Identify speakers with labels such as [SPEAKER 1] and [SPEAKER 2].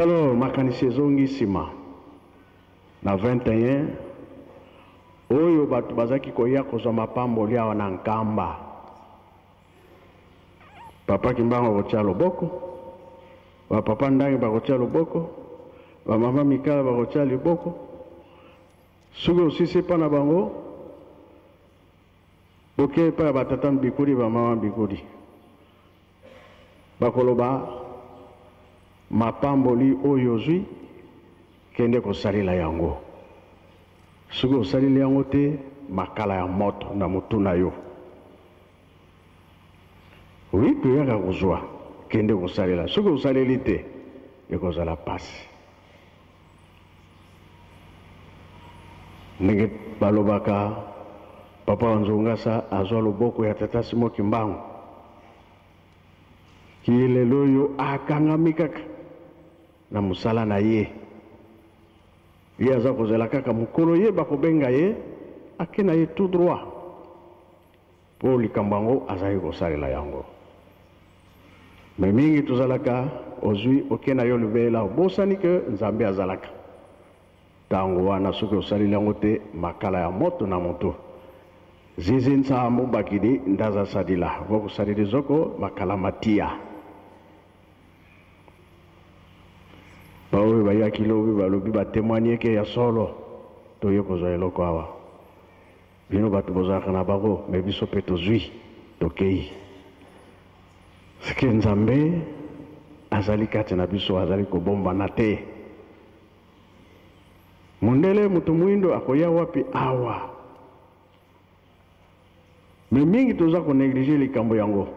[SPEAKER 1] Alors makanisi ezongi nsima na 21 oyo bato bazalaki koya kozwa mapamboli awa na Nkamba. Papa Kimbangu akotia loboko, ba papa Ndangi bakotia loboko, ba mama Mikala bakotia liboko. Soki osisi epa na bango, boke epai ya batata mbikudi, ba mama mbikudi, bakoloba mapamboli oyo ozwi, kende kosalela yango. Soki osaleli yango te, makala ya moto na motu na yo. Oui, toyaka kozwa, kende kosalela. Soki osaleli te, ekozala pasi. Ndenge balobaka, Papa wa Nzongasa azwa loboko ya Tata Simon Kimbangu. Ki lelo oyo akangami kaka na mosala na ye. Ye aza kozela kaka mokolo ye bakobenga ye, ake na ye tout droit. Po likambo yango azali kosalela yango. Mais mingi tozalaka ozui oke na yo libela obosani que Nzambe azalaka. Tango wana soki osaleli yango te makala ya moto na mutu. Zizi nsambu bakidi ndaza sadila vokusalili zoko makala matia. Baoyo bayaki lobi balobi ba temoigner ke ya solo toye kozwa eloko awa. Bino batu bozalaka na bango mais biso pe tozui tokeyi ce que Nzambe azali kati na biso azali kobombana te. Mundele mutu muindo akoya wapi awa? Mais mingi toza ko negliger likambo yango.